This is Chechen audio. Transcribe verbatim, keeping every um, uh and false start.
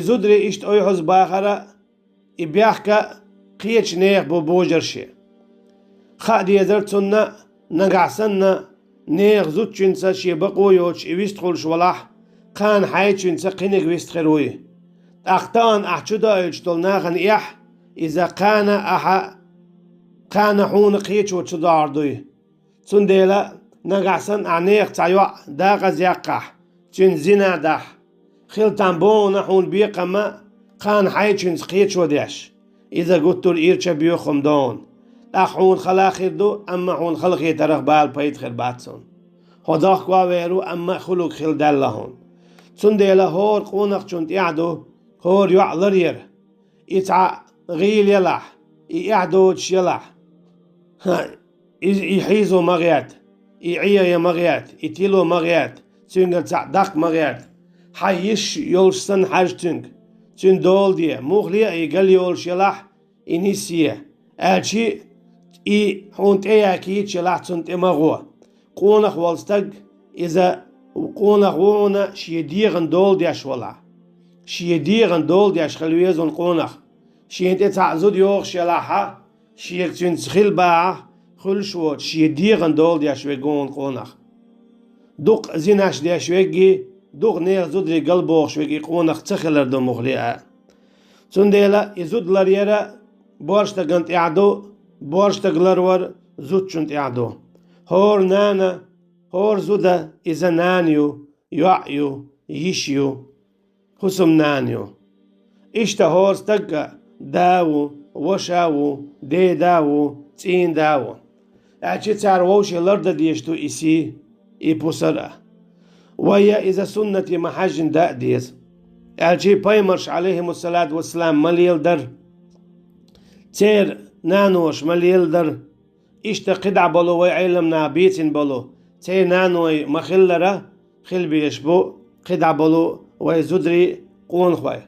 Зударий иштта ойхьаз бахар а, и бехк а кхечу нехан бу божар шен. Хаа дезар цунна, нагахь санна нехан зудчуьнца шен бакъо йоцуш и вистхуьлуш валахь, кхана хьайчуьнца кхиниг вист хир вуй. ТӀаккха тахана ахь чудоуьйтуш долу нахана эхь, иза кхана ахьа, кхана хьуна кхечо чудохьур дуй. Цундела нагахь санна ахь нехан цхьа йоӀ декъаза яккхахь, цуьнца зина дахь, хила там бохуна хьуна бекхам а, кхана хьайчуьнца кхечо деш, иза гуттар а ирча боьха хӀума ду хьуна. ТӀаккха хьуна хала хир ду, амма хьуна хала хетарах бала пайда хир бац цунна. Хьо дохко а вер ву, амма хуьлуг хила даьлла хьуна. Цундела хӀора къонахчунна тӀехь ду хӀора йоӀ ларъяр. И цхьа гӀийла ялахь, и эхь доцуш ялахь, хӀа, и, и хьийзо ма гӀерта, и Ӏеха ма гӀерта, и тило ма гӀерта, цуьнгара цхьаъ даккха ма гӀерта. Хьан йиш йолуш санна хьажа цуьнга, цуьнан дола де, муххале а и гал йолуш ялахь, и нисъе, аьлчи, и хьуна тӀе яьккхийча ялахь, цунна тӀе ма гӀо. Къонах волу стаг, иза къонах ву хьуна шен дегӀан дола деш валахь. Шен дегӀан дола деш хила веза хьуна къонах. Шена тӀе цхьаъ зуда йогӀуш ялахьа, шега цуьнца хила бахьа, хуьлуш воцуш, шен дегӀан дола деш верг ву хьуна къонах. Дукха зинаш деш верг, дукха нехан зударий галбохуш верг и къонах ца хилар ду муххале а. Цундела и зуда ларъяр а борша стагана тӀехь ду, борша стаг ларвар зудчунна тӀехь ду. ХӀора нана, хӀора зуда, иза нана ю, йоӀ ю, йиш ю, хӀусамнана ю. Иштта хӀора стаг а да ву, ваша ву, деда ву, цӀийнда ву. Аьлчи цара вовше лардан дезаш ду и сий, и пусар а. Вай а иза суннате ма-хьаьжжина даа деза. Аьлчи пайхамарш, Ӏалайхимуссалату вассалам, ма леладара. Церан наноша ма леладара. Иштта кхидӀа болу вай Ӏеламнаха бийцина болу, церан наной ма-хиллара, хила безаш бу кхидӀа болу вай зударий, къонахой.